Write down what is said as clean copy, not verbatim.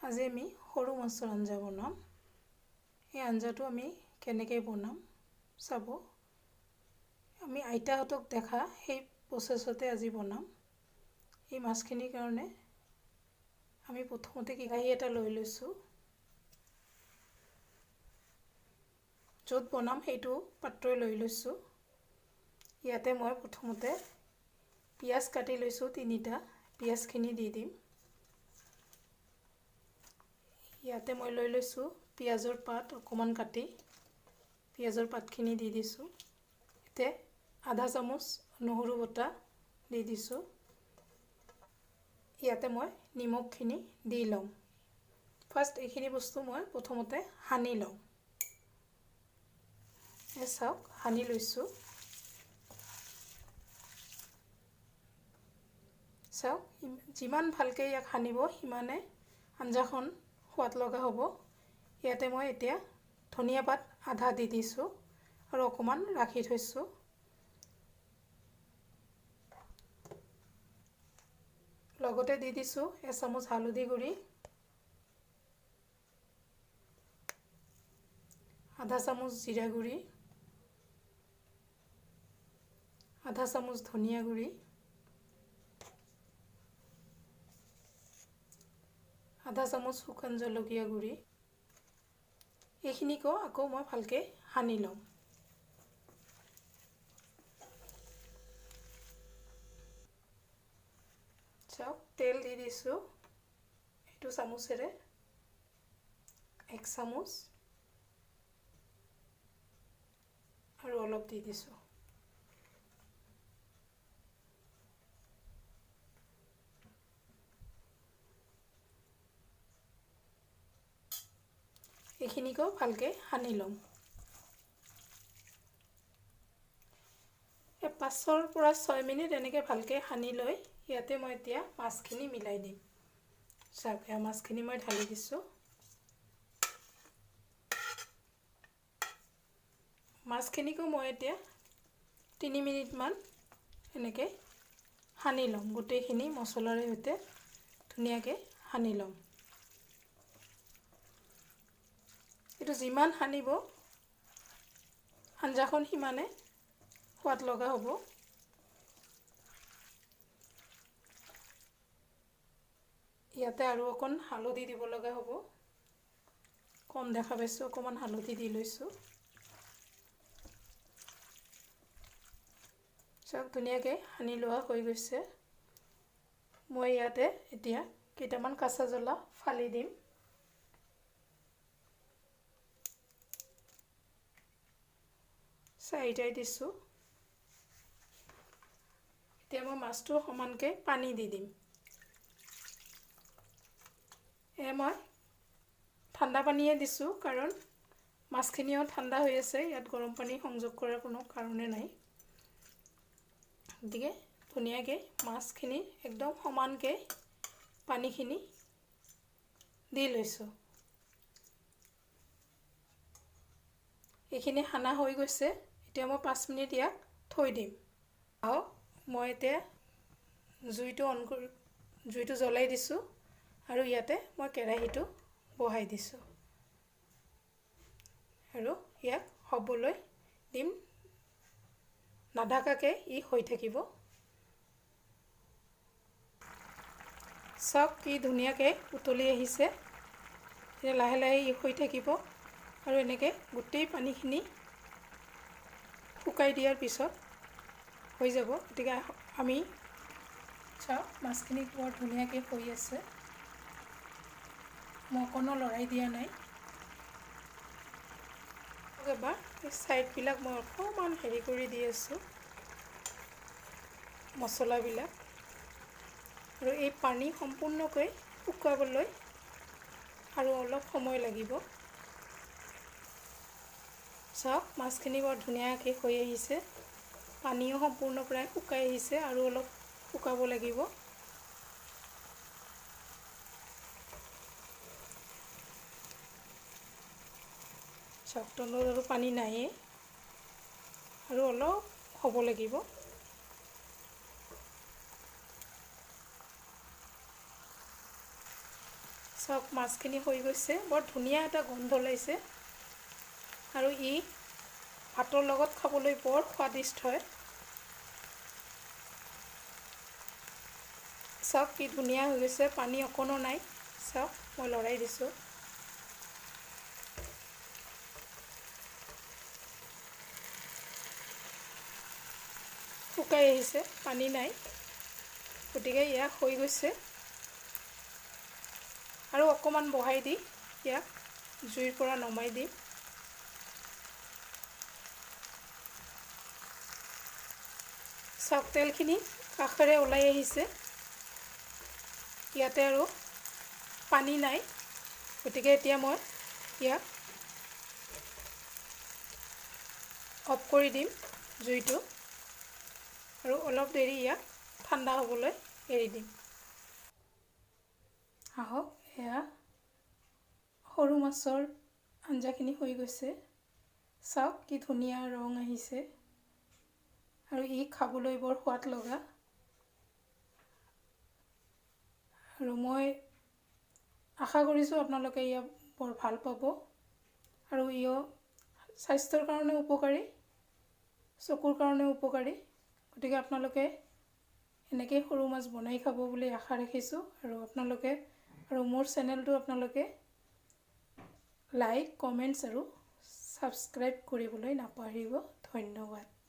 আজি আমি সৰু মাছৰ আঞ্জা বনাম। এই আঞ্জাটো আমি কেনেকৈ বনাম চাব। আমি আইতাহঁতক দেখা সেই প্ৰচেছতে আজি বনাম। এই মাছখিনিৰ কাৰণে আমি প্ৰথমতে কেৰাহী এটা লৈ লৈছোঁ। য'ত বনাম সেইটো পাত্ৰই লৈ লৈছোঁ। ইয়াতে মই প্ৰথমতে পিঁয়াজ কাটি লৈছোঁ 3টা, পিঁয়াজখিনি দি দিম। ইয়াতে মই লৈ লৈছোঁ পিঁয়াজৰ পাত অকণমান কাটি, পিঁয়াজৰ পাতখিনি দি দিছোঁ। ইয়াতে আধা চামুচ নহৰু বটা দি দিছোঁ। ইয়াতে মই নিমখখিনি দি ল'ম। ফাৰ্ষ্ট এইখিনি বস্তু মই প্ৰথমতে সানি লওঁ। এই চাওক, সানি লৈছোঁ। চাওক, যিমান ভালকৈ ইয়াক সানিব সিমানে আঞ্জাখন সোৱাদ লগা হ'ব। ইয়াতে মই এতিয়া ধনিয়া পাত আধা দি দিছোঁ আৰু অকণমান ৰাখি থৈছোঁ। লগতে দি দিছোঁ এচামুচ হালধি গুড়ি, আধা চামুচ জিৰা গুড়ি, আধা চামুচ ধনিয়া গুড়ি, আধা চামুচ শুকান জলকীয়া গুড়ি। এইখিনিকো আকৌ মই ভালকৈ সানি ল'ম। চাওক, তেল দি দিছোঁ এইটো চামুচেৰে, 1 চামুচ আৰু অলপ দি দিছোঁ। এইখিনিকো ভালকৈ সানি ল'ম। এই 5ৰ পৰা 6 মিনিট এনেকৈ ভালকৈ সানি লৈ ইয়াতে মই এতিয়া মাছখিনি মিলাই দিম। চাওক, এয়া মাছখিনি মই ঢালি দিছোঁ। মাছখিনিকো মই এতিয়া 3 মিনিটমান এনেকৈ সানি ল'ম। গোটেইখিনি মছলাৰে সৈতে ধুনীয়াকৈ সানি ল'ম। এইটো যিমান সানিব আঞ্জাখন সিমানে সোৱাদ লগা হ'ব। ইয়াতে আৰু অকণ হালধি দিব লগা হ'ব, কম দেখা পাইছোঁ, অকণমান হালধি দি লৈছোঁ। চাওক, ধুনীয়াকৈ সানি লোৱা হৈ গৈছে। মই ইয়াতে এতিয়া কেইটামান কাঁচা জ্বলা ফালি দিম। 4টাই দিছোঁ। এতিয়া মই মাছটো সমানকৈ পানী দি দিম। মই ঠাণ্ডা পানীয়ে দিছোঁ, কাৰণ মাছখিনিও ঠাণ্ডা হৈ আছে, ইয়াত গৰম পানী সংযোগ কৰাৰ কোনো কাৰণে নাই। গতিকে ধুনীয়াকৈ মাছখিনি একদম সমানকৈ পানীখিনি দি লৈছোঁ। এইখিনি সানা হৈ গৈছে। এতিয়া মই 5 মিনিট ইয়াক থৈ দিম। আহক, মই এতিয়া জুইটো অন কৰি জুইটো জ্বলাই দিছোঁ আৰু ইয়াতে মই কেৰাহীটো বহাই দিছোঁ আৰু ইয়াক হ'বলৈ দিম। নাঢাকাকৈ ই হৈ থাকিব। চাওক কি ধুনীয়াকৈ উতলি আহিছে। এতিয়া লাহে লাহে ই হৈ থাকিব আৰু এনেকৈ গোটেই পানীখিনি শুকাই দিয়াৰ পিছত হৈ যাব। গতিকে আমি চাওক, মাছখিনি বৰ ধুনীয়াকৈ হৈ আছে। মই অকণো লৰাই দিয়া নাই। এবাৰ এই ছাইডবিলাক মই অকণমান হেৰি কৰি দি আছোঁ, মছলাবিলাক। আৰু এই পানী সম্পূৰ্ণকৈ শুকাবলৈ আৰু অলপ সময় লাগিব। চাওক, মাছখিনি বৰ ধুনীয়াকৈ হৈ আহিছে। পানীও সম্পূৰ্ণ প্ৰায় শুকাই আহিছে আৰু অলপ শুকাব লাগিব। চাওক, তলত আৰু পানী নাইয়ে, আৰু অলপ হ'ব লাগিব। চাওক, মাছখিনি হৈ গৈছে। বৰ ধুনীয়া এটা গোন্ধ ওলাইছে আৰু ই ভাতৰ লগত খাবলৈ বৰ সোৱাদিষ্ট হয়। চাওক, কি ধুনীয়া হৈ গৈছে, পানী অকণো নাই। চাওক, মই লৰাই দিছোঁ। শুকাই আহিছে, পানী নাই, গতিকে ইয়াক হৈ গৈছে। আৰু অকণমান বহাই দি ইয়াক জুইৰ পৰা নমাই দিম। চাওক, তেলখিনি কাষেৰে ওলাই আহিছে। ইয়াতে আৰু পানী নাই, গতিকে এতিয়া মই ইয়াক অফ কৰি দিম জুইটো আৰু অলপ দেৰি ইয়াক ঠাণ্ডা হ'বলৈ এৰি দিম। আহক, এয়া সৰু মাছৰ আঞ্জাখিনি হৈ গৈছে। চাওক, কি ধুনীয়া ৰং আহিছে আৰু ই খাবলৈ বৰ সোৱাদ লগা। আৰু মই আশা কৰিছোঁ আপোনালোকে ইয়াক বৰ ভাল পাব আৰু ইও স্বাস্থ্যৰ কাৰণেও উপকাৰী, চকুৰ কাৰণেও উপকাৰী। গতিকে আপোনালোকে এনেকেই সৰু মাছ বনাই খাব বুলি আশা ৰাখিছোঁ। আৰু আপোনালোকে আৰু মোৰ চেনেলটো আপোনালোকে লাইক, কমেণ্টছ আৰু ছাবস্ক্ৰাইব কৰিবলৈ নাপাহৰিব। ধন্যবাদ।